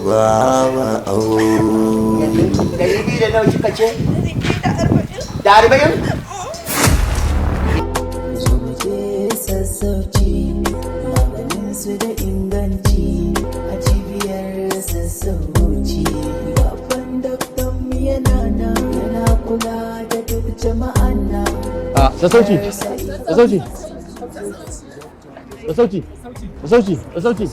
Baba Audu. 200 da nawa kika ce? Da 40? Zo sassauci, maganin su da inganci a cibiyar sassauci. Babban daktan mu yana nan, yana kula da duk jama'an nan. A sassauci, sassauci, sassauci, sassauci, sassauci,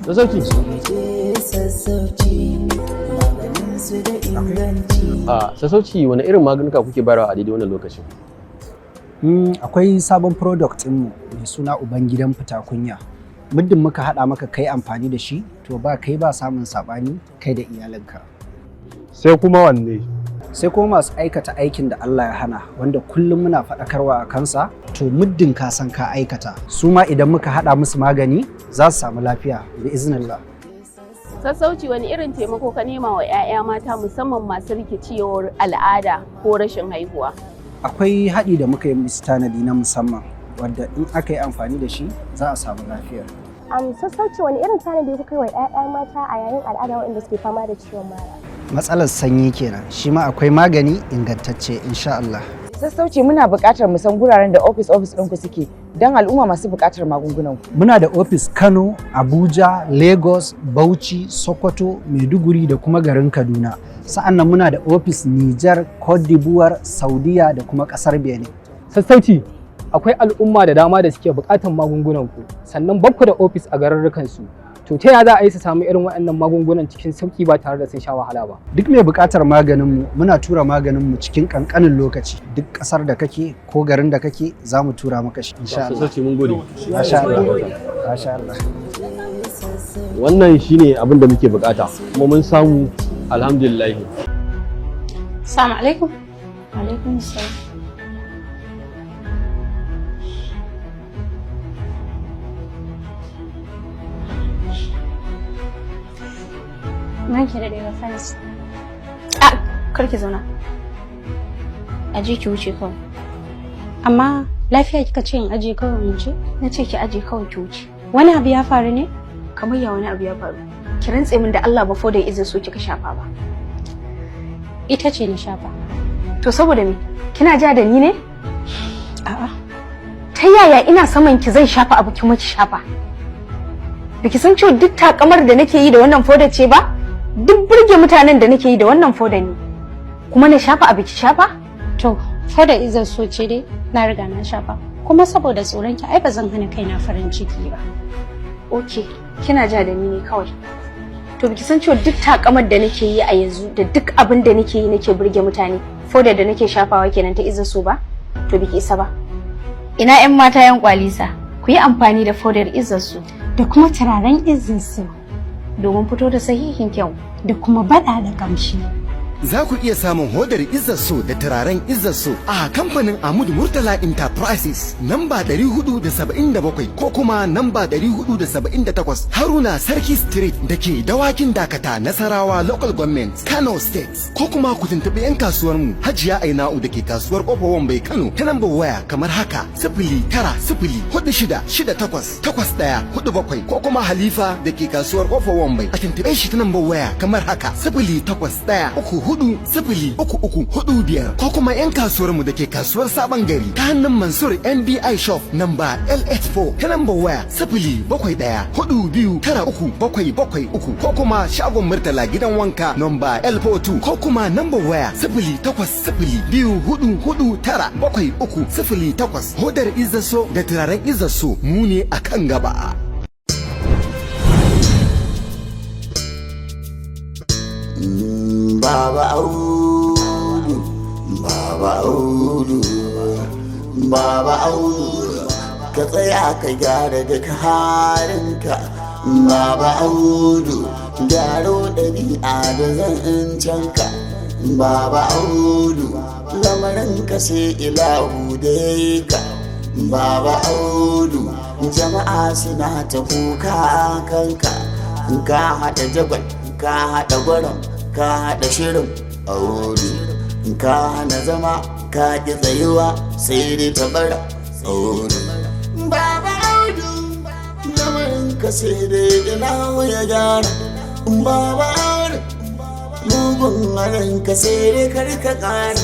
sassauci. Je sassauci, maganin su da inganci. A sassauci, wani irin maganuka kuke bayarwa a daidai wannan lokacin? Akwai sabon product ɗinmu mai suna Ubangidan Fita Kunya. Muddin muka haɗa maka kai amfani da shi, to ba kai ba samun saɓani kai da iyalinka. Sai kuma wanne? Sai kuma masu aikata aikin da Allah ya hana, wanda kullum muna faɗakarwa a kansa, to muddin ka san ka aikata, su ma idan muka haɗa musu magani za su samu lafiya bi iznillah. Sassauci, wani irin taimako ka nema wa 'ya'ya mata, musamman masu rikicewar al'ada ko rashin haihuwa? Akwai haɗi da muka yi musu tanadi na musamman, wadda in aka yi amfani da shi za a samu lafiya. Sassauci, wani irin tanadi kuka yi wa 'ya'ya mata a yayin al'ada waɗanda suke fama da ciwon mara? Matsalar sanyi kenan, shi ma akwai magani ingantacce insha Allah. Sassauci, muna buƙatar mu san guraren da office office ɗinku suke don al'umma masu buƙatar magungunan ku. Muna da ofis Kano, Abuja, Lagos, Bauchi, Sokoto, Maiduguri da kuma garin Kaduna. Sa'an nan muna da ofis Nijar, Cote d'Ivoire, Saudiya da kuma ƙasar Benin. Sassauci, akwai al'umma da dama da suke buƙatar magungunan ku, sannan bakku da ofis a garurrukan su. To ta ya za a yi su samu irin waɗannan magungunan cikin sauƙi ba tare da sun sha wahala ba? Duk mai buƙatar maganinmu, muna tura maganinmu cikin ƙanƙanin lokaci. Duk ƙasar da kake ko garin da kake, za mu tura maka shi insha Allah. Sassauci, mun gode. Masha Allah. Masha Allah. Wannan shine abin da muke bukata kuma mun samu, alhamdulillah. Assalamu alaikum. Alaikum salam. Ranki da daga Faris. A kar ki zauna. Aje ki wuce kawai. Amma lafiya kika ce in aje kawai in wuce? Na ce ki aje kawai ki wuce. Wani abu ya faru ne? Kamar ya wani abu ya faru? Ki rantse min da Allah ba fodar izin so kika shafa ba. Ita ce na shafa. To saboda me? Kina ja da ni ne? A'a. Ta yaya ina saman ki zan shafa abu kuma ki shafa? Biki san cewa duk takamar da nake yi da wannan fodar ce ba? Duk burge mutanen da nake yi da wannan fodar ne. Kuma na shafa abu ki shafa? To, fodar izar so ce dai na riga na shafa. Kuma saboda tsoron ki ai ba zan hana kaina farin ciki ba. Okay, kina ja da ni ne kawai. To biki san cewa duk takamar da nake yi a yanzu da duk abin da nake yi nake burge mutane, fodar da nake shafawa kenan ta izin so ba? To biki isa ba. Ina 'yan mata 'yan kwalisa, ku yi amfani da fodar izar su da kuma turaren izin su domin fito da sahihin kyau da kuma bada da kamshi. Za ku iya samun hodar Izzar So da turaren Izzar So a kamfanin Ahmad Murtala Enterprises, namba 477 ko kuma namba 478 Haruna Sarki Street da ke Dawakin Dakata, Nasarawa Local Government, Kano State. Ko kuma ku tuntuɓi 'yan kasuwar mu Hajiya Aina'u da ke kasuwar Kofar Wambai, Kano, ta nambar waya kamar haka: 09046688147, ko kuma Halifa da ke kasuwar Kofar Wambai, a tuntuɓe shi ta nambar waya kamar haka: 08134033345, ko kuma 'yan kasuwar mu da ke kasuwar Sabon Gari ta hannun Mansur NBI Shop, namba LH4, ta nambar waya 0714293773, ko kuma shagon Murtala Gidan Wanka, namba L42, ko kuma nambar waya 08024497308. Hodar Izaso da turaren Izaso, mu ne a kan gaba. Baba Audu, Baba Audu, Baba Audu, ka tsaya ka gyara duk halinka. Baba Audu, gyaro ɗabi'a da zancenka. Baba Audu, lamarin ka sai ilahu da ka. Baba Audu, jama'a suna ta kuka kanka. Ka haɗa jagwal, ka haɗa gwaram, ka haɗa shirin Audu, ka hana zama, ka ƙi tsayuwa, sai dai ta bara Audu. Baba Audu, lamarin ka sai dai ilahu ya gyara. Baba Audu, mugun halinka sai dai kar ka ƙara.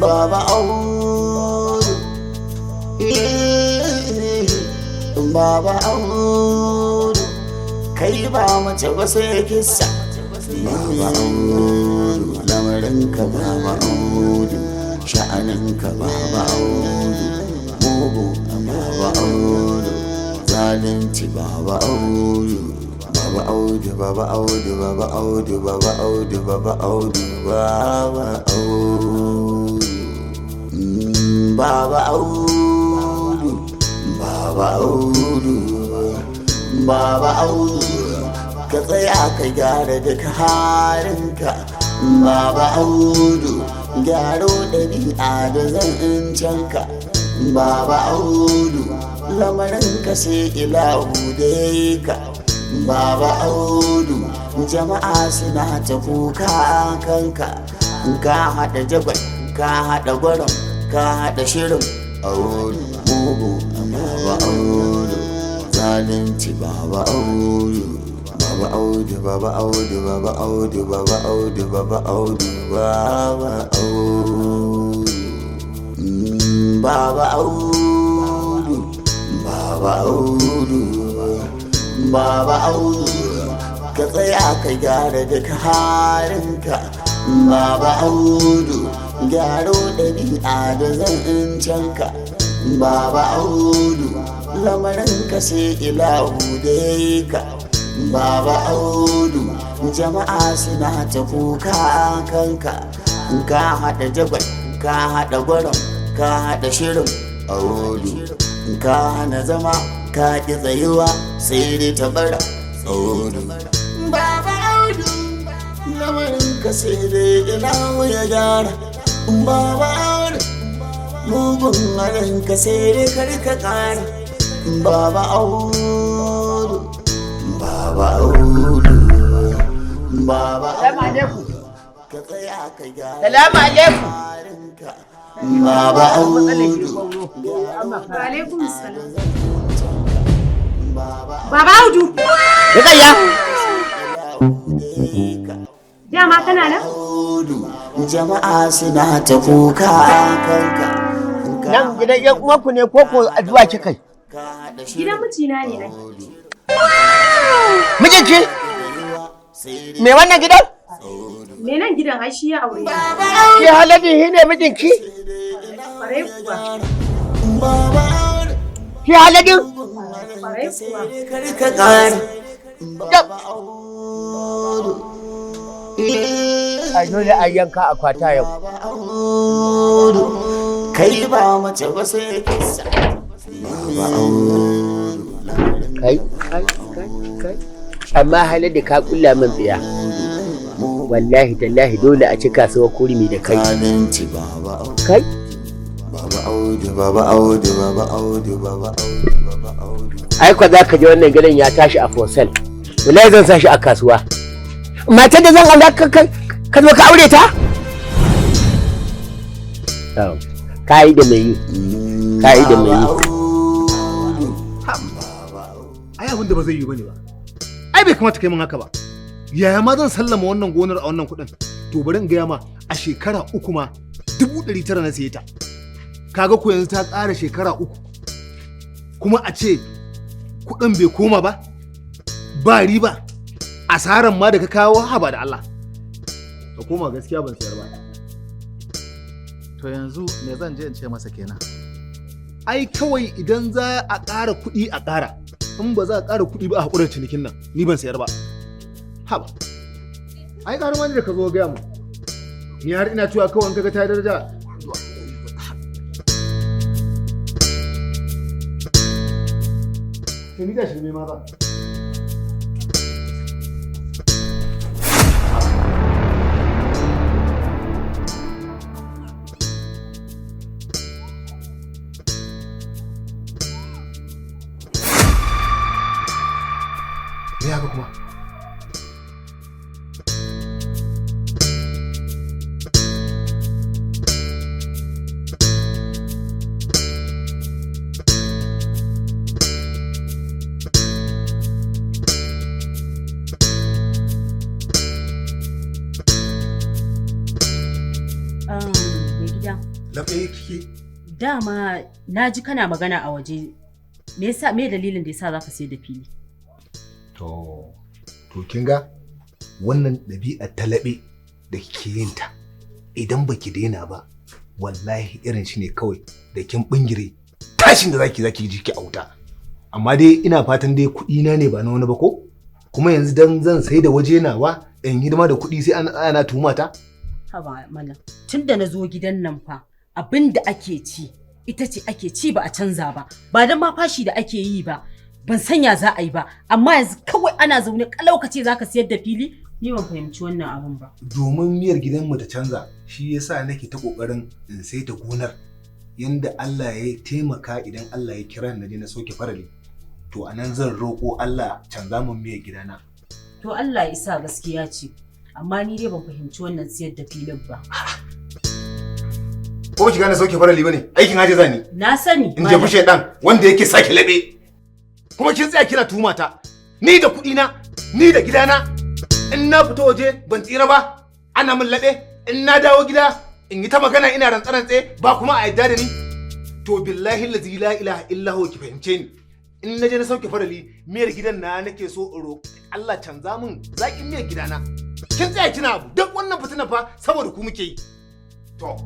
Baba Audu, Baba Audu, kai ba mace ba sai kisa. Baba Audu, lamarinka Baba Audu, sha'aninka Baba Audu, mugu Baba Audu, zalunci Baba Audu. Baba Audu, Baba Audu, Baba Audu, Baba Audu, Baba Audu, Baba Audu. Baba Audu, Baba Audu, Baba Audu, ka tsaya ka gyara duk halinka. Baba Audu, gyaro ɗabi'a da zancenka. Baba Audu, lamarinka sai ilahu da ya ka. Baba Audu, jama'a suna ta kuka kanka. Ka haɗa jagwal, ka haɗa gwaron, ka haɗa shirin. Audu, mugu Baba Audu, zalunci Baba Audu. Baba Audu, Baba Audu, Baba Audu, Baba Audu, Baba Audu, Baba Audu. Baba Audu, Baba Audu, Baba Audu, ka tsaya ka gyara duk halinka. Baba Audu, gyaro ɗabi'a da zancenka. Baba Audu, lamarinka sai ilahu da ya ka. Baba Audu, jama'a suna ta kuka kanka. Ka haɗa jagwal, ka haɗa gwaron, ka haɗa shirin. Audu, ka hana zama, ka ƙi tsayuwa, sai dai ta bara. Audu, Baba Audu, lamarinka sai dai ilahu ya gyara. Baba Audu, mugun halinka sai dai kar ka ƙara. Baba Audu, Baba Audu, Baba Audu, ka tsaya ka gyara. Salamu alaikum. Baba Audu. Wa alaikum salam. Baba Audu. Rukayya. Dama kana nan? Jama'a suna ta kuka kanka. Nan gidan yan uwanku ne ko ko zuwa kika? Gidan mijina ne ai. Mijinki? Me wannan gidan? Me nan gidan ai shi ya aure ni. Ki haladi shi ne mijinki? Kwarai kuwa. Ki haladin? Kwarai kuwa. Ka ƙara. A dole a yanka akwata yau. Kai ba mace ba sai kisa. Baba Audu. Kai, kai, kai, kai. Amma haladi ka kulla min tsiya. Wallahi tallahi dole a ci kasuwar kurmi da kai. Zalunci Baba Audu. Kai? Baba Audu, Baba Audu, Baba Audu, Baba Audu, Baba Audu. Ai kwa za ka ji wannan gidan ya tashi a fosel. Wallahi zan sa shi a kasuwa. Matar da zan aura ka ka zo ka aure ta? Ka yi da mai yi. Ka yi da mai yi. Ai abin da ba zai yi bane ba. Ai bai kamata kai min haka ba. Yaya ma zan sallama wannan gonar a wannan kuɗin? To bari in gaya ma a shekara 3 ma 900 na siye ta. Kaga ko yanzu ta ƙara shekara 3. Kuma a ce kuɗin bai koma ba? Ba riba. Asaran ma da ka kawo haba da Allah. Ka koma gaskiya ban sayar ba. To yanzu me zan je in ce masa kenan? Ai kawai idan za a ƙara kuɗi a ƙara. In ba za a ƙara kuɗi ba a haƙurar cinikin nan, ni ban sayar ba. Haba. Ai ƙarar ma da ka zo gaya mu. Ni har ina cewa kawai in kaga ta daraja. To ni da shirme ma ba. Me haka kuma? Laɓe kike? Dama na ji kana magana a waje. Me yasa, me dalilin da yasa zaka sayar da fili? To kin ga wannan ɗabi'a ta laɓe da kike yin ta, idan baki daina ba, wallahi irin shi ne kawai da kin bingire tashin da zaki ji ki a wuta. Amma dai ina fatan dai kuɗi na ne ba na wani ba ko? Kuma yanzu dan zan sai da waje nawa in hidima da kuɗi sai ana tuhuma ta? Haba malam, tun da na zo gidan nan fa abin da ake ci ita ce ake ci, ba a canza ba. Ba dan ma fashi da ake yi ba, ban sanya za a yi ba, amma yanzu kawai ana zaune kalau ka ce zaka siyar da fili, ni ban fahimci wannan abun ba. Domin miyar gidanmu ta canza, shi yasa nake ta kokarin in sai ta gonar. Yanda Allah ya taimaka, idan Allah ya kira ni na je na soke farali, to anan zan roƙo Allah canza mun miyar gidana. To Allah ya isa gaskiya ce, amma ni dai ban fahimci wannan siyar da filin ba. Ko ki gane sauke farali bane, aikin haji zani. Na sani. In jefi shaidan wanda yake sake laɓe. Kuma kin tsaya kina tuhuma ta. Ni da kuɗi na, ni da gidana, in na fita waje ban tsira ba, ana min laɓe, in na dawo gida in yi ta magana ina rantsa-rantse ba kuma a yadda da ni. To billahi allazi la ilaha illa huwa, ki fahimce ni. In na je na sauke farali, miyar gidan na nake so in roƙi Allah canza min zaƙin miyar gidana. Kin tsaya kina abu, duk wannan fitina fa saboda ku muke yi. To.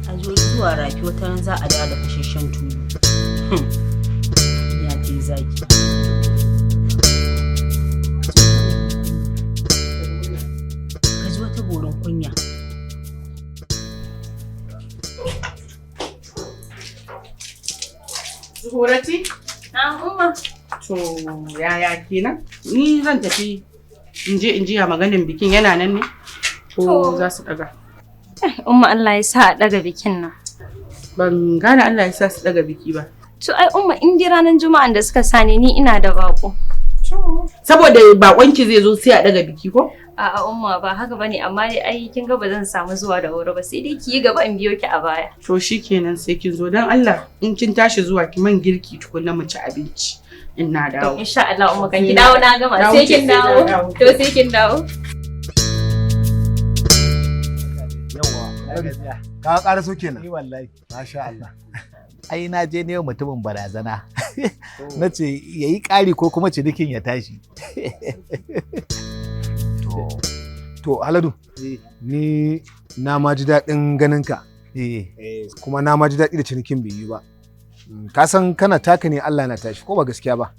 A zo zuwa rafi wata ran za a dawo da fashashen tulu. Ya ce zaki. Ka ji wata borin kunya. Zuhurati? Na umma. To yaya kenan? Ni zan tafi in je in jiya maganin bikin yana nan ne? Ko To. za su daga? Umma, Allah ya sa a daga bikin nan. Ban gane Allah ya sa su daga biki ba. To ai umma, in dai ranar Juma'an da suka sa ni, ni ina da bako. Saboda bakonki zai zo sai a daga biki ko? A'a umma, ba haka bane, amma dai ai kin ga ba zan samu zuwa da wuri ba, sai dai ki yi gaba in biyo ki a baya. To shikenan, sai kin zo, dan Allah in kin tashi zuwa ki man girki tukunna mu ci abinci in na To dawo. insha Allah umma, kan ki dawo na gama, Na sai wuce, kin sai na dawo. dawo. To sai kin dawo. Ka ƙara so kenan. Ni wallahi. Masha Allah. Ai na je ne mutumin barazana. Na ce ya yi ƙari ko kuma cinikin ya tashi. To Haladu, ni na ma ji daɗin ganin ka. Kuma na ma ji daɗi da cinikin bai yi ba. Ka san kana taka ne Allah na tashi, ko ba gaskiya ba.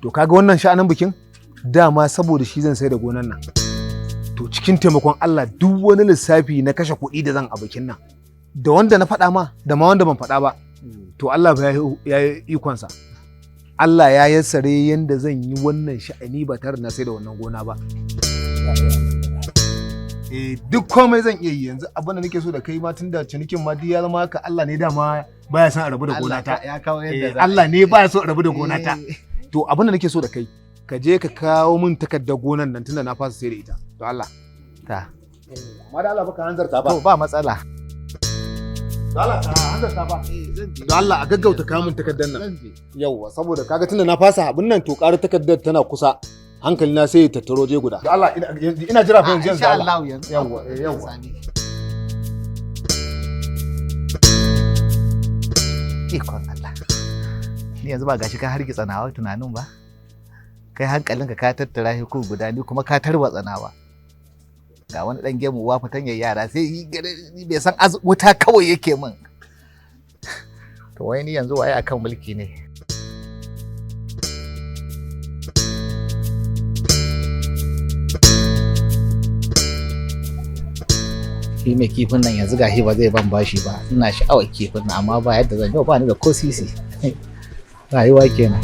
To kaga wannan sha'anin bikin? Dama saboda shi zan sai da gonan nan. To cikin taimakon Allah, duk wani lissafi na kashe kuɗi da zan a bikin nan, da wanda na faɗa ma da ma wanda ban faɗa ba, to Allah ba ya yi ikonsa. Allah ya yassare yanda zan yi wannan sha'ani ba tare da na sai da wannan gona ba. Eh, duk komai zan iya yi yanzu. Abin da nake so da kai ma, tunda cinikin ma duk ya zama haka, Allah ne dama baya son a rabu da gona ta. Allah ya kawo yadda Eh, za a yi. Allah ne baya so a rabu da gona ta. To abin da nake so da kai, ka je ka kawo min takardar gonan nan tunda na fasa sai da ita. To Allah. Ta. Amma da Allah baka hanzarta ba. To ba matsala. To Allah ka hanzarta ba. To Allah a gaggauta kawo min takardar nan. Yawwa, saboda kaga tunda na fasa abin nan, to ƙarar takardar tana kusa. Hankali na sai ya tattaro je guda. Da Allah ina jira fa yanzu yanzu. Insha Allah yanzu. Yawwa, eh, yawwa. Ikon Allah. Ni yanzu ba gashi ka hargitsa nawa tunanin ba. Kai hankalinka ka tattara shi ko guda, ni kuma ka tarwatsa nawa. Ga wani ɗan gemu uwa fitan ya yara sai yi ni bai san wuta kawai yake min. To wai ni yanzu waye akan mulki ne? Shi mai kifin nan yanzu gashi ba zai ban bashi ba, ina sha'awar kifin nan amma ba yadda zan yau, ba ni da ko sisi. Rayuwa kenan.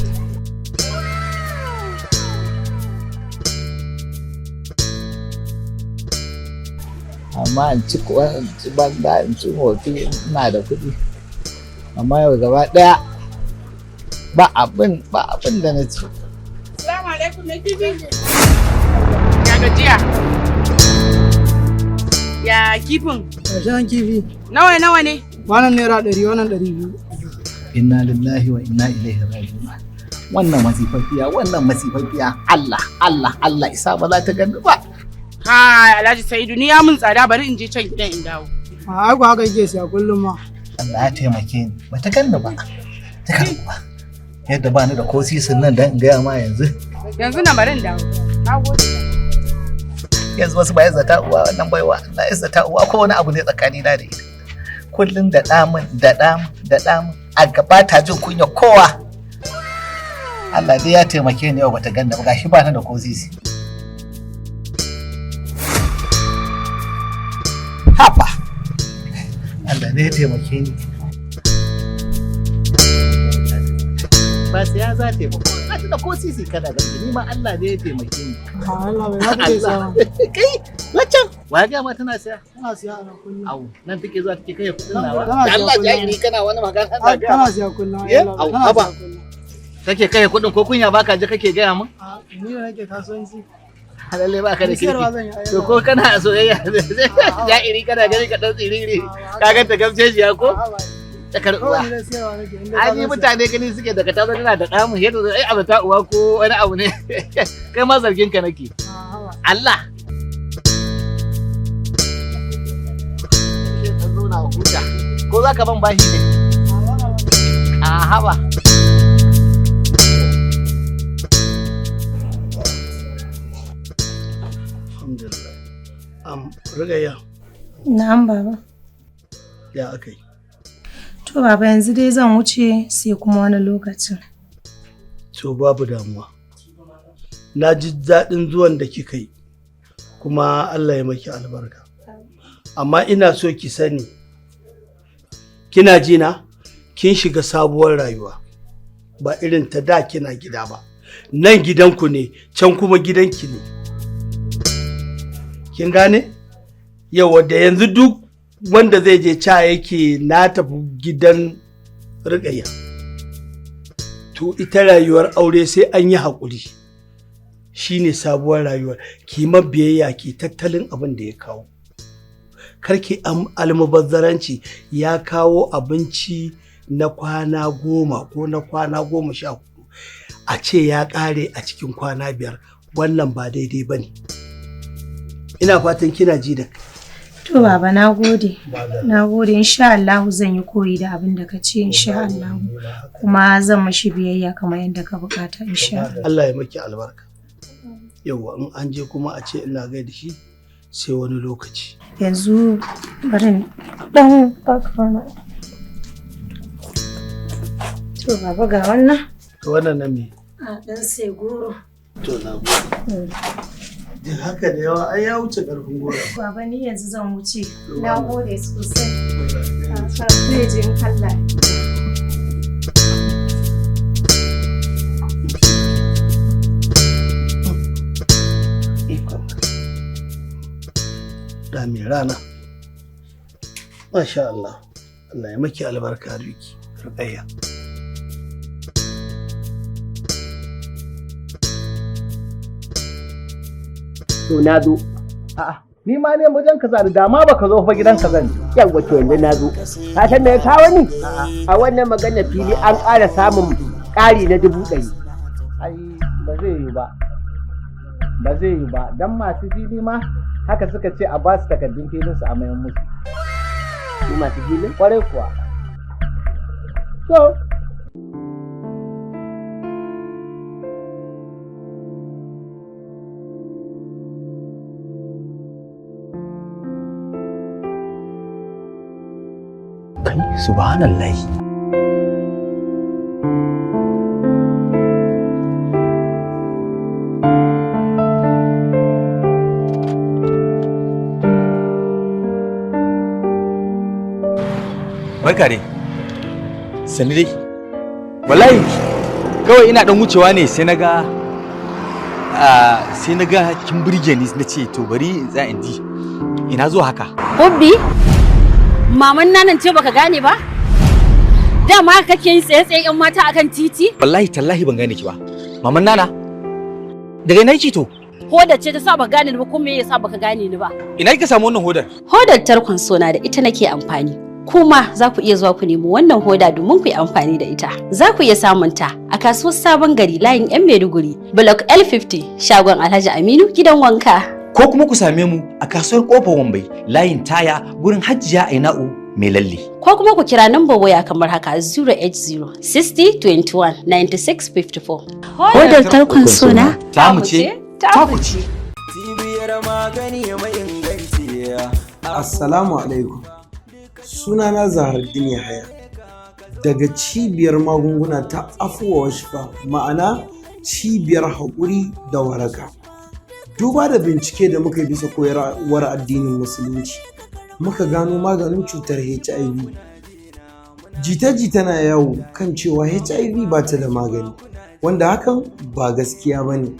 Amma in ci kuwa in ci banza in ci wofi, ina da kuɗi, amma yau gaba ɗaya ba abin da na ci. Assalamu alaikum, mai kifi. Ya gajiya? Ya kifin? Gashin kifi. Nawa nawa ne? Wannan ₦100, wannan 200. Inna lillahi wa inna ilaihi raji'un. Wannan masifaffiya, wannan masifaffiya, Allah, Allah, Allah isa ba za ta gani ba. Kai Alhaji Sa'idu, ni ya mun tsada, bari in je can gidan in dawo. A ai ko haka yake siya kullum ma. Allah ya taimake ni, bata ganni ba. Ta karɓi ba. Yadda ba ni da ko sisin nan dan in gaya ma yanzu. Yanzu na bari in dawo. Na gode. Yanzu wasu ba ya zata uwa wannan baiwa Allah ya zata uwa ko wani abu ne tsakani na da ita. Kullum da ɗamin da ɗamin da ɗamin a gaba ta jin kunya kowa. Allah dai ya taimake ni yau bata ganni ba, gashi ba ni da ko sisi. Haba. Allah ne ya taimake ni. Ba sai ya za ta yi ba, ba ta da ko sisi kana gani, ni ma Allah ne ya taimake ni. A Allah bai za ta ke siya ba. Kai, waccan wa ga ma tana siya? Tana siya a nan kullum. Au, nan take zuwa take kai kudin nawa. Tana siya Allah kullum. jahili kana wani magana A, na ga. Tana siya kullum. Ye? Allah, Au, tana haba. siya kullum. Take kai kudin ko kunya baka ji kake gaya min? A, ni da nake kasuwanci. Lalle baka da Ni siyarwa kirki. zan yi, ai, To ko kana soyayya jahili kana gani ka dan tsiriri ka ga ta gamshe ko? Ta karɓuwa. Kawai ni da siyarwa nake. In dai Ai ka ni zo siya. mutane gani suke daga tazo tana da damu yadda ai abu ta uwa ko wani abu ne. Kai ma zargin ka nake. Allah. Sai ka zauna a huta. Ko za ka ban bashi ne? A haba. Alhamdulillah. Rugayya, Na'am baba. ya aka yi? To baba, yanzu dai zan wuce sai kuma wani lokacin. To babu damuwa. Na ji daɗin zuwan da kika yi, kuma Allah ya maki albarka. Amma ina so ki sani, kina ji na, kin shiga sabuwar rayuwa, ba irin ta da kina gida ba. Nan gidanku ne, can kuma gidanki ne. Kin gane? Yawa da yanzu duk wanda zai je ca yake na tafi gidan Rukayya. To ita rayuwar aure sai an yi haƙuri. Shine sabuwar rayuwar. Ki biyayya, ki tattalin abin da ya kawo. Karki almubazzaranci. Ya kawo abinci na kwana 10 ko na kwana 14. A ce ya ƙare a cikin kwana 5, wannan ba daidai ba ne. Ina fatan kina ji da To baba, na gode. Na gode, insha Allah zan yi koyi da abin da ka ce insha Allah. Kuma zan mashi biyayya kamar yadda ka bukata insha Allah. Allah ya maki albarka. Yauwa, in an je kuma a ce ina gaida shi, sai wani lokaci. Yanzu bari in dan baka wannan. To baba, ga wannan. To wannan na me? A dan sai goro. To na gode. Jin haka da yawa ai ya wuce karfin goro. Baba, ni yanzu zan wuce. Na gode sosai. Zai je in Allah. Ikon da mai rana. Masha Allah. Allah ya maki albarka Riki. Rukayya. To na zo. A'a, ni ma ne wajen ka zani, da ma baka zo fa gidan ka zan. Yawwa, to yanzu na zo. Ka san me ya kawo ni? A wannan magana fili an ƙara samun ƙari na 100,000. Ai ba zai yi ba. Ba zai yi ba, dan masu fili ma haka suka ce a ba su takardun filin su a mayan musu. Su masu filin? Kwarai kuwa. To Kai, subhanallahi. Barka dai. Sani dai. Wallahi kawai ina dan wucewa ne sai naga sai naga kin burge ni, na ce to bari in tsaya in ji. Ina zuwa haka? Hobbi, maman nanan ce, baka gane ba? Dama haka kake yin tsaye-tsaye 'yan mata akan titi? Wallahi tallahi ban gane ki ba. Maman Nana. Daga ina kike to? Hodar ce ta sa baka gane ni ba, ko me yasa baka gane ni ba? Ina kika samu wannan hodar? Hodar tarkon sona, da ita nake amfani. Kuma za ku iya zuwa ku nemi wannan hoda domin ku yi amfani da ita. Za ku iya samun ta a kasuwar Sabon Gari, layin 'yan Maiduguri, Block L50, shagon Alhaji Aminu gidan wanka. Ko kuma ku same mu a kasuwar Kofar Wambai, layin Taya, gurin Hajjiya Aina'u Mai Lalle. Ko kuma ku kira nambar waya kamar haka: 080 60 21 96 54. Hodar tarkon sona. Tamu ce, taku ce. Cibiyar magani mai inganci. Assalamu alaikum. Sunana Zahardin Yahaya daga cibiyar magunguna ta Afuwa Washfa, ma'ana cibiyar haƙuri da waraka. Duba da bincike da muka yi bisa koyarwar addinin Musulunci, muka gano maganin cutar HIV. Jita-jita na yawo kan cewa HIV ba ta da magani, wanda hakan ba gaskiya ba ne.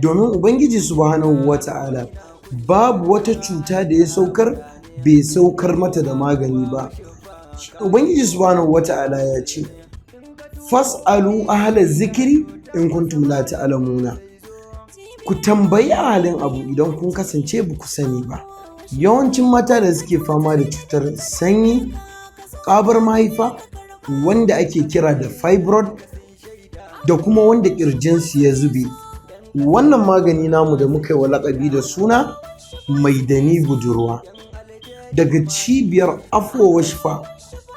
Domin Ubangiji Subhanahu wa Ta'ala babu wata cuta da ya saukar bai saukar mata da magani ba. Ubangiji Subhanahu wa Ta'ala ya ce, "Fas'alu ahla zikiri in kuntum la ta'lamuna." Ku tambayi ahalin abu idan kun kasance ba ku sani ba. Yawancin mata da suke fama da cutar sanyi, ƙabar mahaifa, wanda ake kira da fibroid, da kuma wanda ƙirjinsu ya zube. Wannan magani namu da muka yi wa laƙabi da suna Mai Dani Budurwa, daga cibiyar Afuwa Washfa,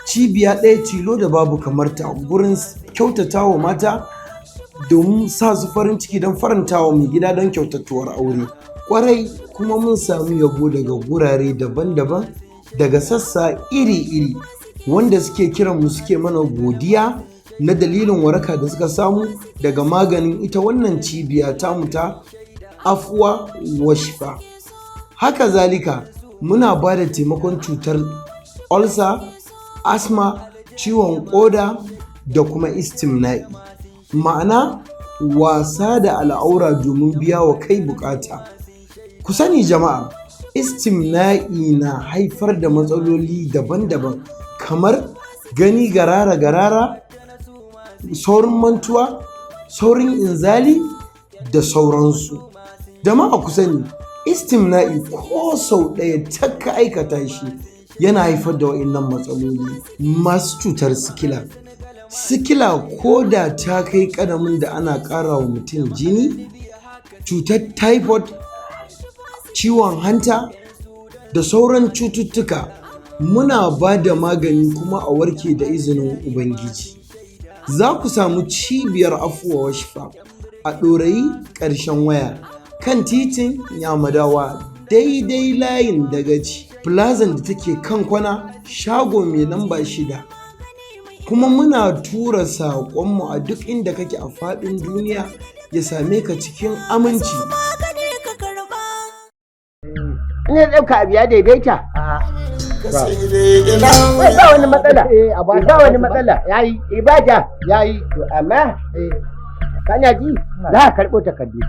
cibiya ɗaya tilo da babu kamarta gurin kyautata wa mata domin sa su farin ciki, don faranta wa mai gida, don kyautatuwar aure. Kwarai kuma mun samu yabo daga gurare daban-daban, daga sassa iri-iri, wanda suke kiran mu suke mana godiya na dalilin waraka da suka samu daga maganin ita wannan cibiya tamu ta Afuwa Washfa. Haka zalika muna ba da taimakon cutar ulcer, asma, ciwon koda da kuma istimna'i, ma'ana wasa da al'aura domin biya wa kai bukata. Ku sani jama'a, istimna'i na haifar da matsaloli daban-daban kamar gani garara-garara, saurin mantuwa, saurin inzali da sauransu. Jama'a ku sani, istimna'i ko sau ɗaya tak ka aikata shi yana haifar da wa'innan matsaloli. Masu cutar sikila, sikila ko da ta kai ƙadamin da ana ƙara wa mutum jini, cutar typhoid, ciwon hanta da sauran cututtuka, muna ba da magani kuma a warke da izinin Ubangiji. Za ku samu cibiyar Afuwa Washfa a Ɗorayi, ƙarshen waya, kan titin Yamadawa, daidai layin Dagaci, plazan da take kan kwana, shago mai lamba 6. Kuma muna tura saƙonmu a duk inda kake a faɗin duniya ya same ka cikin aminci. Ina ɗauka abu ya daidaita. Wai ba wani matsala. Ba wani matsala. Yayi. Ibada. Yayi. To amma kana ji, za a karɓo takardu.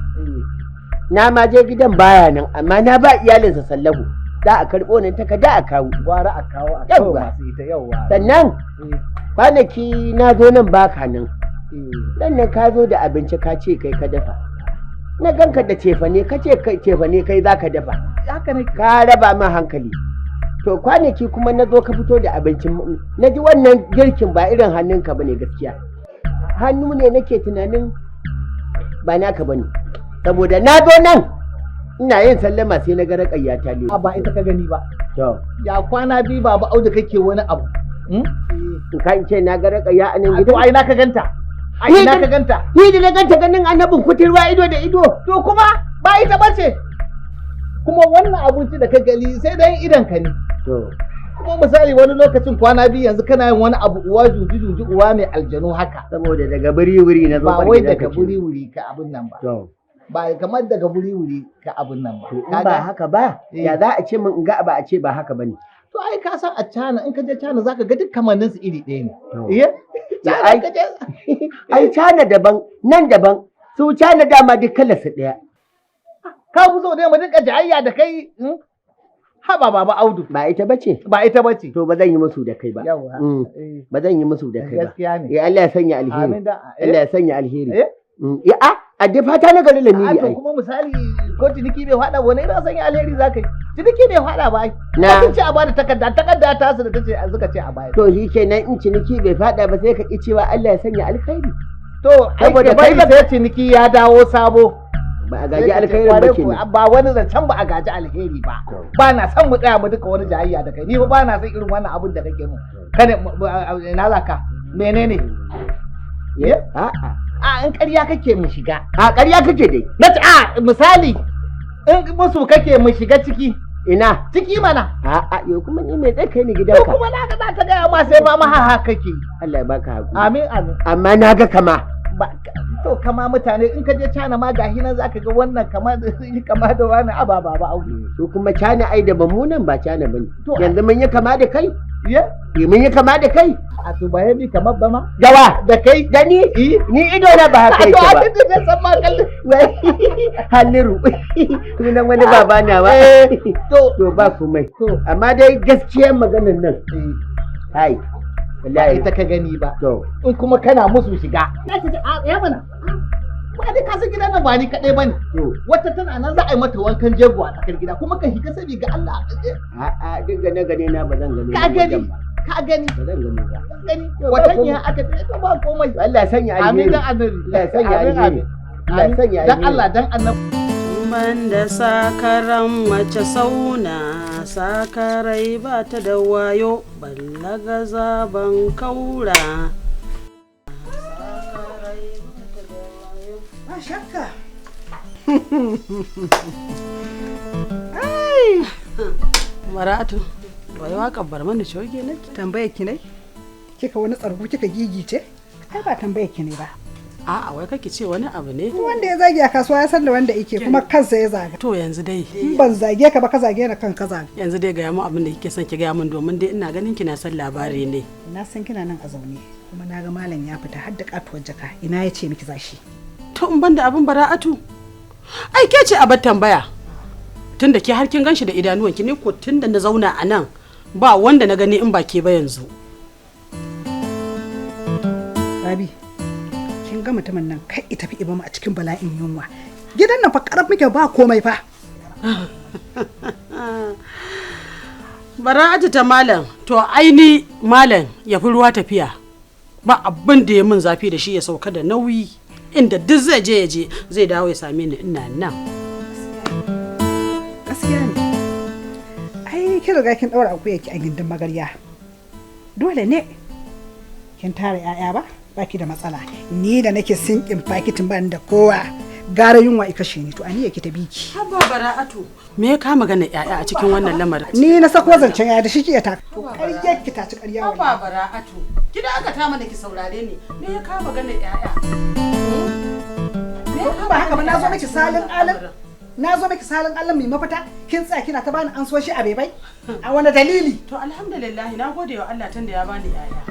Na ma je gidan baya nan, amma na ba iyalinsa sallahu. Za a karɓo nan takarda a kawo. Gwara a kawo a kawo masu ita, yawwa. Sannan kwanaki na zo nan baka nan. Nan nan ka zo da abinci, ka ce kai ka dafa. Na ganka da cefane, ka ce cefane kai za ka dafa. Haka ne. Ka raba min hankali. To kwanaki kuma na zo ka fito da abincin, na ji wannan girkin ba irin hannunka bane gaskiya. Hannu ne nake tunanin ba naka bane. Saboda na zo nan ina yin sallama sai na ga Raƙayya ta leko. Ba ita ka gani ba. To. Ya kwana biyu, Baba Audu, kake wani abu. In ka ce na ga Raƙayya a nan To gidan. ai na ka ganta. Ai na ka ganta. Ni da na ganta ganin annabin kuturwa ido da ido. To kuma ba ita bace. Kuma wannan abinci da ka gani sai dai idan ka ne. To. Kuma misali wani lokacin kwana biyu yanzu kana yin wani abu uwa juji juji, uwa mai aljanu haka. Saboda daga buri wuri na zo Ba wai gidanka daga kenan. buri wuri ka abun nan ba. To. Ba kamar daga buri wuri ka abun nan ba. To in ba haka ba, ya za a ce min in ga ba a ce ba haka bane. To ai ka san a China, in ka je China zaka ga duk kamannin su iri ɗaya ne. To. Iya? Ya, China ai ka je ai China daban, nan daban. Su China dama duk kalar su ɗaya. Ka fi so dai mu dinka jayayya da kai, Haba Baba Audu. Ba ita bace. Ba ita bace. To ba zan yi musu da kai ba. Yawwa. Ba zan yi musu da kai ba. Gaskiya ne. Eh, Allah ya sanya alheri. Amin da eh? Allah ya sanya alheri. Eh? Eh, a dai fata na gari A Lamiri to ai. kuma misali ko ciniki bai faɗa, wani irin sanya alheri zaka yi? Ciniki bai faɗa ba ai. Na. Sun ce a bada takarda, takarda ta su da tace suka ce a bayar. To shi kenan, in ciniki bai faɗa ba sai ka ki cewa Allah ya sanya alkhairi. To ai Saboda ka bari kai ba sai ciniki ya dawo sabo. Ba a gaji alkhairin ba kenan. Ba wani zancen ba a gaji alheri ba. Ba na son mu tsaya mu duka wani jayayya da kai. Ni ba na son irin wannan abin da kake mun. Kada ina za ka? Menene? A'a. A in ƙarya kake mu shiga. A ƙarya kake dai. Na ce a misali in musu kake mu shiga ciki. Ina? Ciki mana. A'a yo kuma ni mai tsaye kai ni gidanka. To kuma na ga za ta gaya ma sai ba ma ha kake. Allah ya baka hakuri. Amin amin. Amma na ga kama. Ba to kama mutane in ka je China ma gahi nan zaka ga wannan kama da kama da wani ababa ba aure. To kuma China ai da bamunan ba China bane. Yanzu mun yi kama da kai? Ye? Mun yi kama da kai? A to ba yabi kamar ba ma? Gawa da kai? Da ni? Ni ido na ba haka yake ba. To a san ma kallon. Halliru. Sunan wani baba na ba. To ba komai. Amma dai gaskiyar maganar nan. Hai. Wallahi ita ka gani ba. To. In kuma kana musu shiga. Na ce a ya mana. Ba dai ka san gidan nan ba ni kaɗai bane. Wata tana nan za a yi mata wankan jego a tsakar gida kuma ka shiga sabi ga Allah. A'a duk gane gane na ba zan gane. Ka gani. Ka gani. Ba zan gani ba. Ka gani. Watan ya aka ce to ba komai. Allah ya sanya alheri. Amin dan annabi. Allah ya sanya alheri. Allah ya sanya alheri. Dan Allah dan annabi. Banda sakaran mace sauna sakarai ba ta da wayo ballaga zaban kaura. Ba shakka. Ai! Maratu, wai waƙar bar mana shoge nake. Tambayar ki ne? Kika wani tsargu kika gigice? Ai ba tambayar ki ne ba. A'a wai kake ce wani abu ne? Wanda ya zage a kasuwa ya san da wanda yake kuma kansa ya zaga. To yanzu dai. In ban zage ka ba ka zage ni kan ka zaga. Yanzu dai gaya mu abin da kike son ki gaya min domin dai ina ganin kina son labari ne. Na san kina nan a zaune kuma na ga malam ya fita har da katuwar jaka ina ya ce miki zashi. To in banda abin bara'atu. Ai ke ce abar tambaya. Tunda ke har kin ganshi da idanuwanki ne ko tunda na zauna a nan ba wanda na gani in ba ke ba yanzu. Rabi. Kin ga mutumin nan kai ita fi ibama a cikin bala'in yunwa gidan nan fa karaf muke ba komai fa. Bara'atu ta malam to aini malam ya fi ruwa tafiya ba abin da ya min zafi da shi ya sauka da nauyi inda duk zai je ya je zai dawo ya same ni ina nan. Gaskiya ne ai kin riga kin daura akuya ki a gindin magarya dole ne kin tara 'ya'ya ba baki da matsala ni da nake sinkin fakitin ban da kowa gara yunwa i kashe ni to aniya ki ta biki. Haba bara'atu me ya kama magana yaya a cikin wannan lamarin? Ni na sako zancen yaya da shi ki ta to ƙaryar ki ta ci ƙarya wallahi. Haba bara'atu ki da aka ta mana ki saurare ni me ya kama magana yaya? Ba haka ba na zo miki salin alin na zo miki salin alin mai mafita kin tsaya kina ta bani ansoshi a bebai a wani dalili? To alhamdulillah na gode wa Allah tunda ya bani yaya.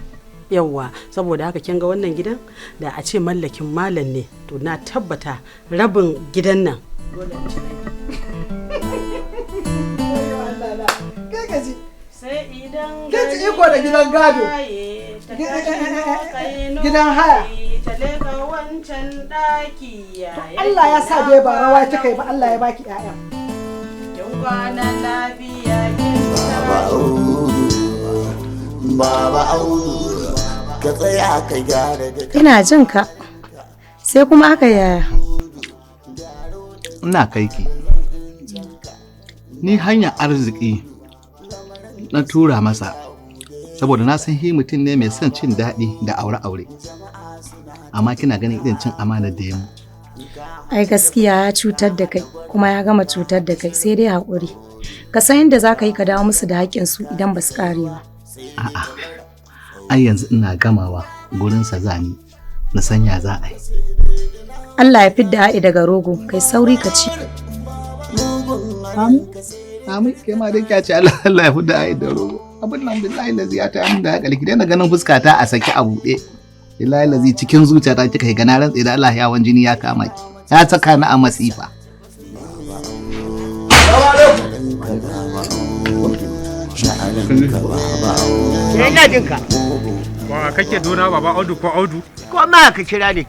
Yawwa saboda haka kin ga wannan gidan da a ce mallakin malam ne to na tabbata rabin gidan nan dole in ci rabi. Sai idan kin ci iko da gidan gado gidan haya. Allah ya sa dai ba rawa kika yi ba Allah ya baki ƴaƴan. Baba Audu ka tsaya ka gyara duka. Ina jin ka. Sai kuma aka yaya. Ina kai ki. Ni hanyar arziki na tura masa saboda na san hi mutum ne mai son cin daɗi da aure-aure. Amma kina ganin irin cin amanar da ya mu. Ai gaskiya ya cutar da kai kuma ya gama cutar da kai sai dai haƙuri. Ka san yadda za ka yi ka dawo musu da haƙƙinsu idan ba su ƙare ba. A'a, ai yanzu ina gamawa gurinsa zani na sanya za a yi. Allah ya fidda a'i daga rogo, kai sauri ka ci. Amin, amin, kai ma dai kya ce Allah Allah ya fidda a'i da rogo. Abin nan billahi lazi ya ta min da hankali, ki daina ganin fuska ta a saki a buɗe. Billahi lazi cikin zuciyata kika yi gana rantse da Allah yawan jini ya kama ki. Ya saka ni a masifa. Ina jin ka. Wa kake dona baba Audu ko Audu? Ko ma ka kira ni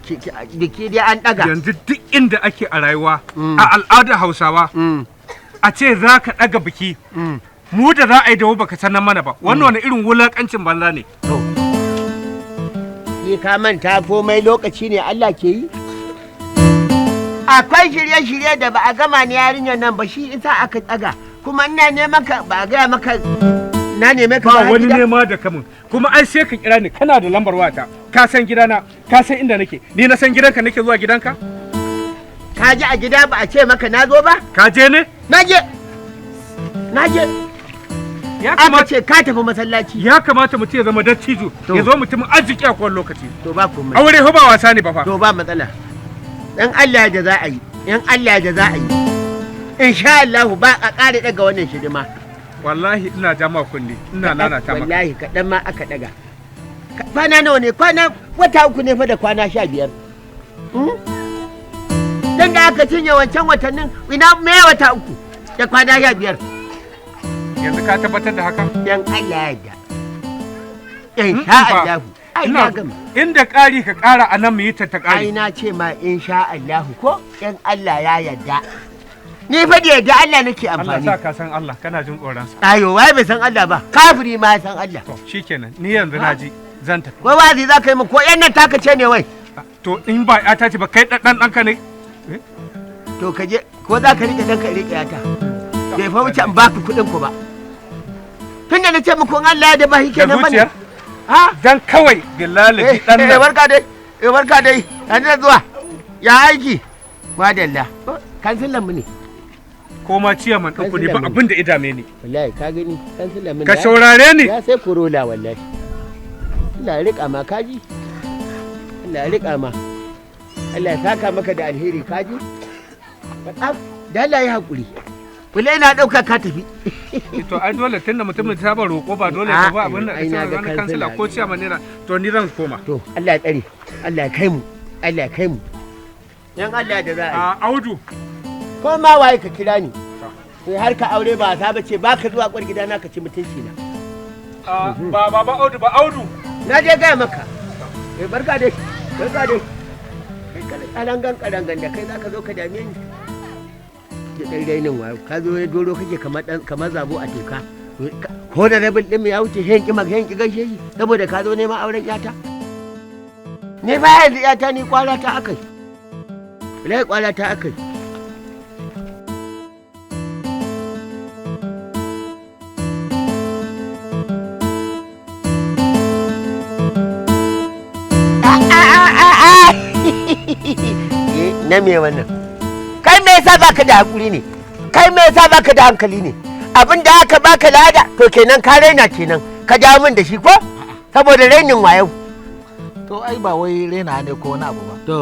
biki dai an daga. Yanzu duk inda ake a rayuwa a al'adar Hausawa a ce za ka daga biki mu da za a yi dawo baka sanar mana ba wannan wani irin wulakancin banza ne. Ni ka manta komai lokaci ne Allah ke yi? Akwai shirye-shirye da ba a gama ni yarinyar nan ba, shi isa aka tsaga. Kuma ina neman ka, ba a gaya maka na neme ka ba har wani gida? Nema da kamun kuma ai sai ka kira ni. Kana da lambar wata, ka san gidana, ka san inda nake. Ni na san gidanka, nake zuwa gidanka? Ka ji a gida ba a ce maka na zo ba? Ka je ne? Na je, na je. Ya aka ce ka tafi masallaci. Ya kamata mutum ya zama dattijo, ya zo mutumin arziki a kowane lokaci. To ba komai. Aure fa ba wasa ne ba fa. To ba matsala. Dan Allah da za a yi, in Allah da za a yi, insha Allah ba a ƙara daga wannan shirima. Wallahi ina ja ma kunne, ina nanata maka. Wallahi kaɗan ma aka daga. Kwana nawa ne? Kwana wata 3 ne fa da kwana 15. Dan da aka cinye wancan watannin, ina me wata 3 da kwana 15? Yanzu ka tabbatar da haka? Dan Allah ya yarda, insha Allah. Ai na gama. Inda ƙari ka ƙara a nan mu yi ta ta ƙari. Ai na ce ma insha Allah ko, in Allah ya yarda. Ni fa da yarda Allah nake Allah amfani. sa ka san Allah, kana jin tsoron sa. Ayo, wai bai san Allah ba, kafiri ma ya san Allah. To shikenan, ni yanzu na ji, zan tafi. Wai wazi za ka yi mu ko yan nan taka ce ne wai? To in ba ya ta ce ba, kai dan ɗanka ne? To ka je, ko za ka rike ɗanka, rike yata. Bai fa wuce in baka kuɗin ku ba. Tunda na ce muku in Allah ya da ba shi Da kenan bane. zuciyar? Ha? Dan kawai billahi dan Eh, nan. barka dai. Eh, barka dai. An da zuwa. Ya aiki. Madalla. Oh, kansilan mu ne. Ko ma ciyaman ɗinku ne, ba Kansilan mu ne. abin da idame ni. Wallahi ka gani, kansilan mu ne. Ka saurare ni. Ya sai Corolla wallahi. Allah ya rika ma kaji. Allah ya rika ma. Allah ya saka maka da alheri kaji. Af, da Allah ya hakuri. Wallahi na dauka ka tafi. To ai dole, tunda mutumin ta ba roƙo ba dole ka ba abin da Ai, na ga wani kansila kansila ko ciyaman ne na, to ni zan koma. To Allah ya tsare. Allah ya kai mu. Allah ya kai mu. Dan Allah da za a yi. A Audu. Ko ma waye ka kira ni. Sai har ka aure ba ta bace ba ka zuwa kwar gidana ka ci mutunci na. A, ba ba ba Audu ba, Audu. Na je gaya maka. Eh, barka dai. Barka dai. Kai kana karangan karangan da kai zaka zo ka dame ni. Da dan rainin wayo ka zo ya doro kake kamar dan kamar zabo a toka. Ko da rabin din mu ya wuce hen ki mag hen ki gaishe shi saboda ka zo neman auren yata. Ni fa yanzu yata ni kwara ta akai. Wallahi kwara ta akai. Eh, na me wannan? Kai me yasa baka da hakuri ne? Kai me yasa baka da hankali ne? Abin da aka baka lada to kenan ka raina kenan, ka jawo min da shi ko saboda rainin wayo. To ai ba wai raina ne ko wani abu ba. To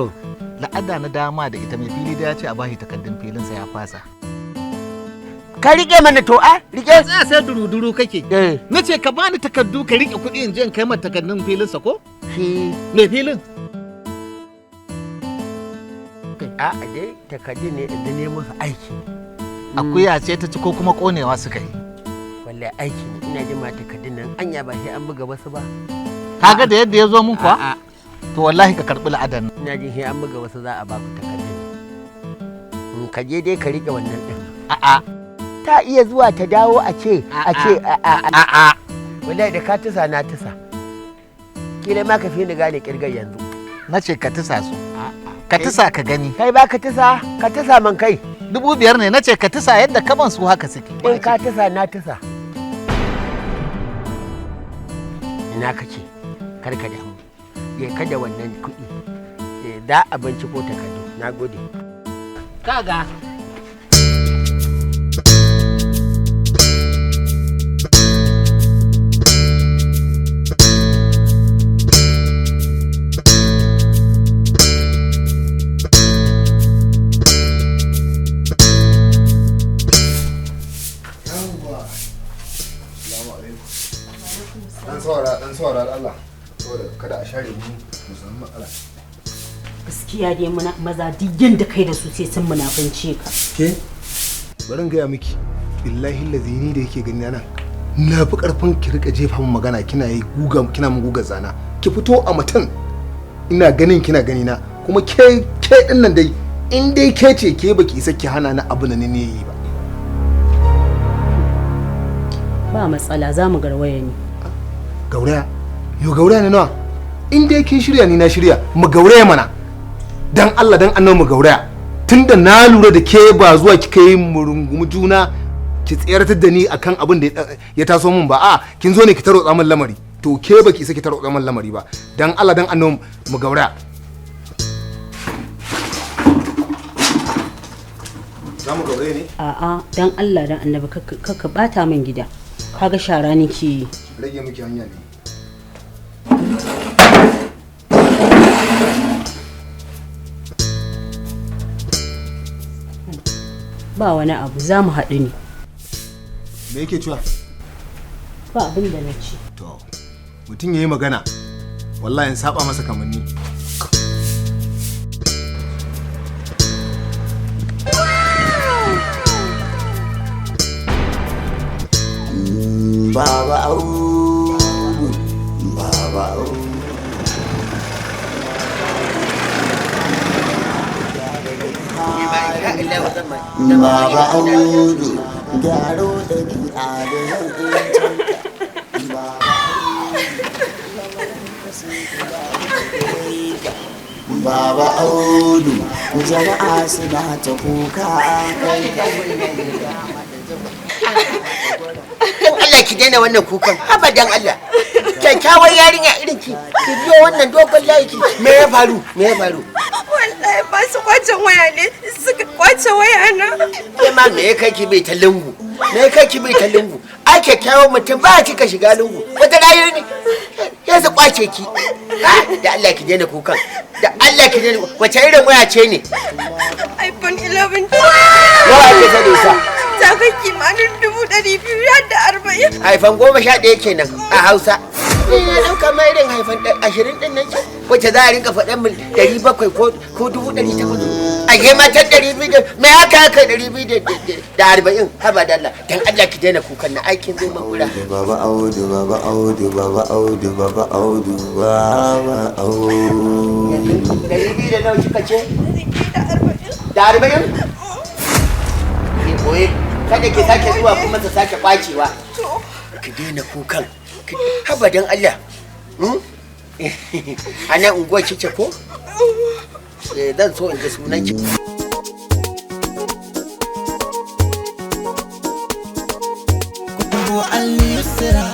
la'ada na dama da ita, mai fili da ya ce a bashi takardun filinsa ya fasa. Ka rike mana, to a rike. Tsaya, sai duruduru kake. Na ce ka bani takardu ka rike kuɗi in je in kai mata takardun filinsa ko? Shi mai filin. A dai takardun ne da ne musu aiki. Akuya ce ta ci ko kuma konewa suka yi? Wallahi aiki ne, ina jin ma takardun nan anya ba sai an buga wasu ba. Kaga da yadda ya zo mun kuwa? To wallahi ka karɓi la'adan. Ina jin sai an buga wasu za a baku takardun. In ka je dai ka rike wannan din. A'a. Ta iya zuwa ta dawo a ce a ce a a a wallahi da ka tusa na tusa. Kila ma ka fi ni gane kirgar yanzu. Na ce ka tusa su. Ka tusa ka gani. Kai ba ka tusa, ka tusa man kai. 5,000 ne, na ce ka tusa yadda kaman su haka suke. In ka tusa na tusa. Ina kake? Kar ka damu. Je ka da wannan kuɗi. Eh, za a binciko takardu. Na gode. Kaga. Yawwa. Assalamu alaikum. Dan saurara, dan saurara da Allah. Saboda kada a share mu mu samu matsala. Gaskiya dai muna maza duk yanda kai da su sai sun munafunce ka. Ke? Bari in gaya miki. Billahi lazi ni da yake gani nan. Na fi karfin ki rika jefa min magana kina yi guga kina min guga zana. Ki fito a mutum. Ina ganin kina gani na kuma ke ke din nan dai in dai ke ce ke baki isa ki hana ni abu na ne yi ba. Ba matsala, za mu garwaya ne. Gauraya? Yo, gauraya ne nawa? In dai kin shirya ni na shirya, mu gauraya mana. Dan Allah dan annabi mu gauraya. Tunda na lura da ke ba zuwa kika yi murungumi juna ki tsayartar da ni akan abin da ya taso min ba, a kin zo ne ki tarotsa min lamari. To ke baki isa ki tarotsa min lamari ba. Dan Allah dan annabi mu gaura. Za mu gaure ne? A'a, dan Allah dan annabi kakka bata min gida. Kaga shara nake yi. Rage miki hanya ne. Ba wani abu, za mu haɗu ne. Me yake cewa? Ba abin da na ce. To, mutum ya yi magana, wallahi in saba masa kamanni. Baba Audu, Baba Audu. Baba Audu, gyaro ɗabi'a da hukuncinka. Baba Audu, jama'a suna ta kuka kai. Dan Allah ki daina wannan kukan, haba dan Allah. Kyakkyawar yarinya irin ki, ki biyo wannan dogon layi ki. Me ya faru? Me ya faru? Wallahi ba su kwace waya ne, suka kwace waya na. Ke ma me ya kai ki bai ta lungu? Me ya kai ki bai ta lungu? Ai kyakkyawan mutum ba ki ka shiga lungu. Wata rayu ne ya su kwace ki. Da Allah ki daina kukan. Da Allah ki daina. Wace irin waya ce ne? iPhone 11. Nawa ake sani sa? Ta kai kimanin 240,000. Haifan 11 kenan a Hausa. Ni na ɗauka ma irin haifan 20 ɗin nan ce wacce za a rinka faɗan mil 700 ko 800. A ke matan 200 da me aka aka 240, haba da Allah. Dan Allah ki daina kukan na aikin zai makura. Baba Audu, Baba Audu, Baba Audu, Baba Audu, Baba Audu. 200 da nawa kika ce? Da 40? Ki boye kada ki sake zuwa kuma ta sake kwacewa. Ki daina kukan. Haba dan Allah. A nan unguwar kike ko? Zan so in ji sunan ki.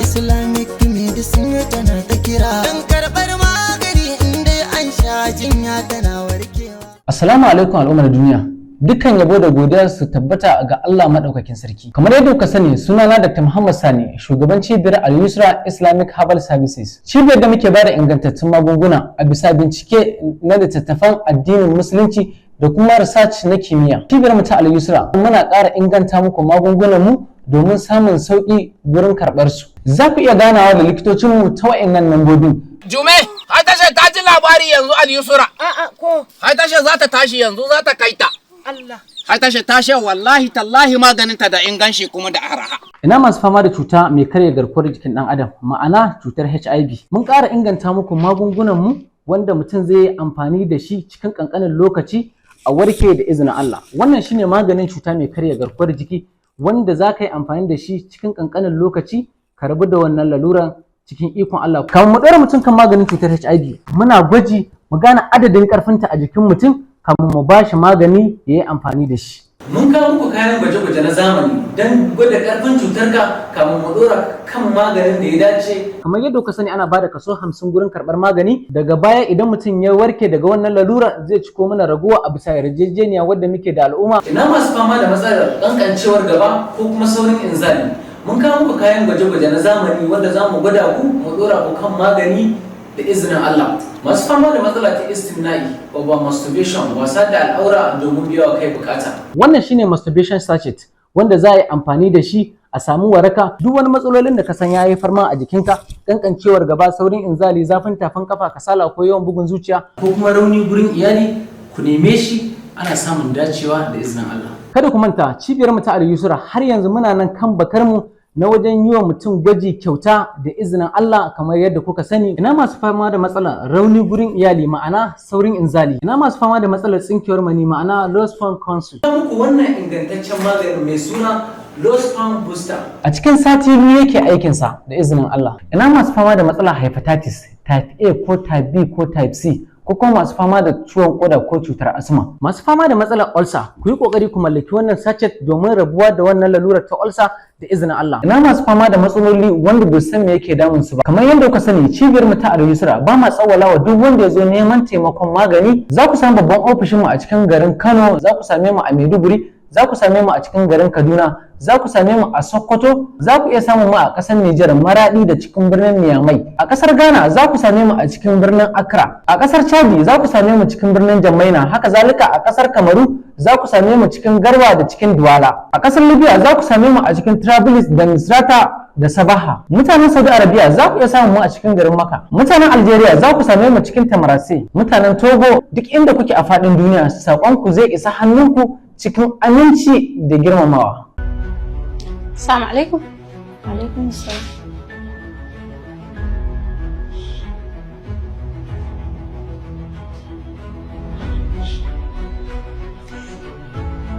Islamic medicine tana ta kira. Dan karɓar magani in dai an sha jinya tana warkewa. Assalamu alaikum al'ummar duniya. Dukkan yabo da godiya su tabbata ga Allah madaukakin sarki. Kamar yadda kuka sani, sunana Dr. Muhammad Sani, shugaban cibiyar Al-Yusra Islamic Herbal Services. Cibiyar da muke bada ingantattun magunguna a bisa bincike na littattafan addinin Musulunci da kuma research na kimiyya. Cibiyar mu ta Al-Yusra muna ƙara inganta muku magungunan mu domin samun sauƙi gurin karɓar su. Za ku iya ganawa da likitocinmu ta wa'annan lambobin. Jume, har tashar ta ji labari yanzu Al-Yusra. A'a ko. Har tashar za ta tashi yanzu za ta kai ta. Allah. Har tashar ta ce wallahi tallahi maganin ta da inganci kuma da araha. Ina masu fama da cuta mai karya garkuwar jikin ɗan adam, ma'ana cutar HIV. Mun ƙara inganta muku magungunan mu wanda mutum zai yi amfani da shi cikin ƙanƙanin lokaci a warke da izinin Allah. Wannan shine maganin cuta mai karya garkuwar jiki wanda za ka yi amfani da shi cikin ƙanƙanin lokaci ka rabu da wannan laluran cikin ikon Allah. Kamar mu ɗora mutum kan maganin cutar HIV, muna gwaji mu gane adadin ƙarfinta a jikin mutum kamun mu ba shi magani ya yi amfani da shi. Mun kawo muku kayan gwaje-gwaje na zamani don gwada ƙarfin cutarka kamun mu ɗora kan maganin da ya dace. Kamar yadda kuka sani, ana bada kaso 50 gurin karɓar magani, daga baya idan mutum ya warke daga wannan lalura zai ciko mana ragowa a bisa yarjejeniya wadda muke da al'umma. Ina masu fama da matsalar ƙanƙancewar gaba ko kuma saurin inzali. Mun kawo muku kayan gwaje-gwaje na zamani wanda za mu gwada ku mu ɗora ku kan magani da izinin Allah. Masu fama da matsala ta istimna'i, over masturbation, wasa da al'aura domin biyawa kai bukata. Wannan shine masturbation sachet wanda za a yi amfani da shi a samu waraka duk wani matsalolin da ka san ya haifar ma a jikinka, kankancewar gaba, saurin inzali, zafin tafin kafa, kasala ko yawan bugun zuciya ko kuma rauni gurin iyali, ku neme shi, ana samun dacewa da izinin Allah. Kada ku manta, cibiyar mu ta Al-Yusra har yanzu muna nan kan bakar mu na wajen yi wa mutum gwaji kyauta da izinin Allah kamar yadda kuka sani. Ina masu fama da matsalar rauni gurin iyali, ma'ana saurin inzali. Ina masu fama da matsalar tsinkewar mani, ma'ana low sperm count. Muku wannan ingantaccen maganin mai suna Low Sperm Booster. A cikin sati 2 yake aikinsa da izinin Allah. Ina masu fama da matsalar hepatitis type A ko type B ko type C ko kuma masu fama da ciwon koda ko cutar asma. Masu fama da matsalar ulcer, ku yi kokari ku mallaki wannan sachet domin rabuwa da wannan lalurar ta ulcer da izinin Allah. Ina masu fama da matsaloli wanda bai san me yake damun su ba. Kamar yadda kuka sani, cibiyar mu ta Al-Yusra ba ma tsawwala wa duk wanda ya zo neman taimakon magani. Za ku samu babban ofishin mu a cikin garin Kano, za ku same mu a Maiduguri, za ku same mu a cikin garin Kaduna, za ku same mu a Sokoto, za ku iya samun mu a ƙasar Nijar, Maradi da cikin birnin Niamey. A ƙasar Ghana za ku same mu a cikin birnin Accra. A ƙasar Chadi za ku same mu cikin birnin Jammaina, haka zalika a ƙasar Kamaru za ku same mu cikin Garwa da cikin Duwala. A ƙasar Libya za ku same mu a cikin Trabilis da Misrata da Sabaha. Mutanen Saudi Arabia za ku iya samun mu a cikin garin Makka. Mutanen Algeria za ku same mu cikin Tamarase. Mutanen Togo, duk inda kuke a faɗin duniya, saƙonku zai isa hannunku cikin aminci da girmamawa. Assalamu alaikum. Alaikum salam.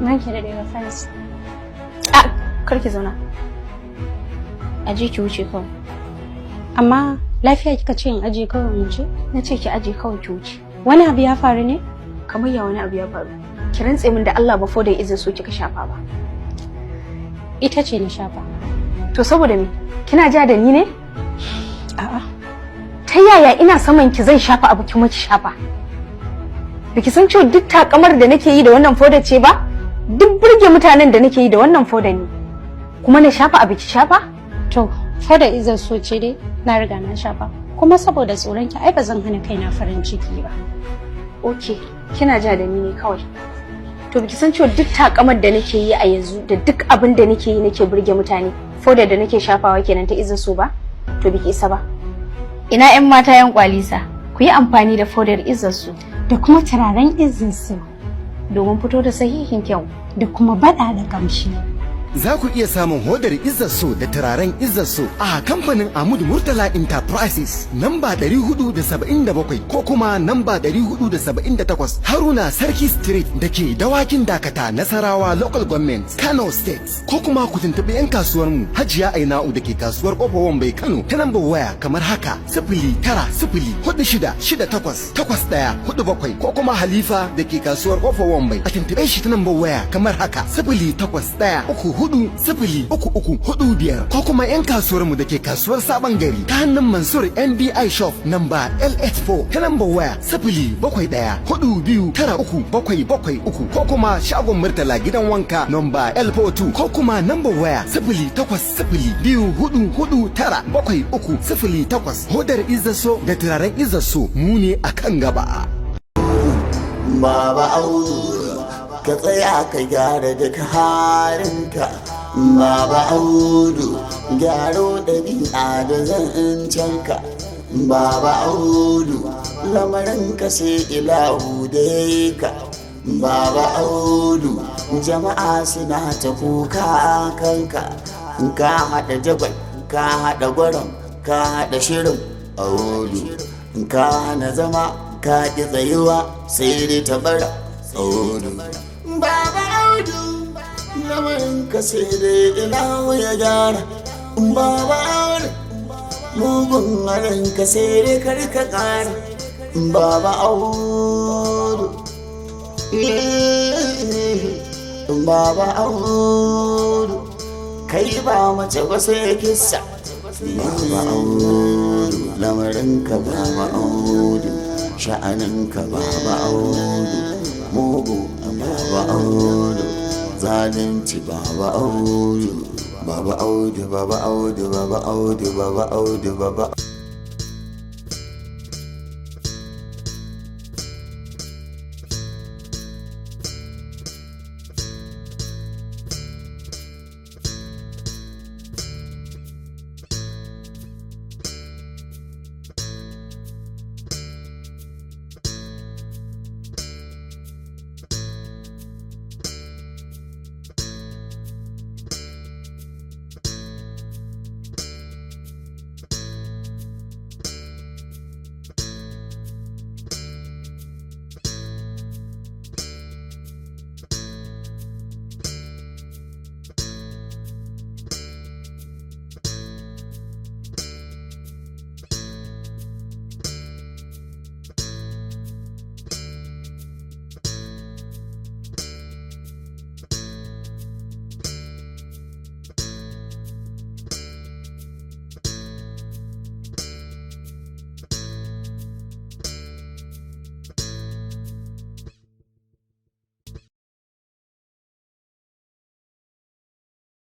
Ranki daɗe, Faris. A kar ki zauna. Aje ki wuce kawai. Amma lafiya kika ce in aje kawai in wuce? Na ce ki aje kawai ki wuce. Wani abu ya faru ne? Kamar ya wani abu ya faru? Ki rantse min da Allah ba fodar izin so kika shafa ba. Ita ce na shafa. To saboda me? Kina ja da ni ne? A'a. Ta yaya ina saman ki zan shafa abu kuma ki shafa? Biki san cewa duk takamar da nake yi da wannan fodar ce ba? Duk burge mutanen da nake yi da wannan fodar ne. Kuma na shafa abu ki shafa? To, fodar izar so ce dai na riga na shafa. Kuma saboda tsoron ki ai ba zan hana kaina farin ciki ba. Okay, kina ja da ni ne kawai. To biki san cewa duk takamar da nake yi a yanzu da duk abin da nake yi nake burge mutane, fodar da nake shafawa kenan ta izin so ba? To biki isa ba. Ina yan mata yan kwalisa, ku yi amfani da fodar izin su da kuma turaren izin su domin fito da sahihin kyau da kuma bada da kamshi. Za ku iya samun hodar Izzar So da turaren Izzar So a kamfanin Amud Murtala Enterprises, namba 477 ko kuma namba 478 Haruna Sarki Street da ke Dawakin Dakata, Nasarawa Local Government, Kano State. Ko kuma ku tuntuɓi 'yan kasuwar mu Hajiya Aina'u da ke kasuwar Kofar Wambai, Kano, ta nambar waya kamar haka: 09046688147, ko kuma Halifa da ke kasuwar Kofar Wambai, a tuntuɓe shi ta nambar waya kamar haka: 08134033345, ko kuma 'yan kasuwar mu da ke kasuwar Sabon Gari ta hannun Mansur NBI Shop, namba LH4, ta nambar waya 0714293773, ko kuma shagon Murtala gidan wanka, namba L42, ko kuma nambar waya 08024497308. Hodar Izaso da turaren Izaso, mu ne a kan gaba. Baba Audu, ka tsaya ka gyara duk halinka. Baba Audu, gyaro ɗabi'a da zancenka. Baba Audu, lamarin ka sai ilahu da ya yi ka. Baba Audu, jama'a suna ta kuka kanka. Ka haɗa jagwal, ka haɗa gwaron, ka haɗa shirin. Audu, ka hana zama, ka ƙi tsayuwa, sai dai ta bara. Audu, Baba Audu, lamarin ka sai dai ilahu ya gyara. Baba Audu, mugun harin ka sai dai kar ka ƙara. Baba Audu, Baba Audu, kai ba mace ba sai kissa. Baba Audu, lamarin ka Baba Audu, sha'anin ka Baba Audu, mugu Baba Audu, zalunci Baba Audu. Baba Audu, Baba Audu, Baba Audu, Baba Audu, Baba.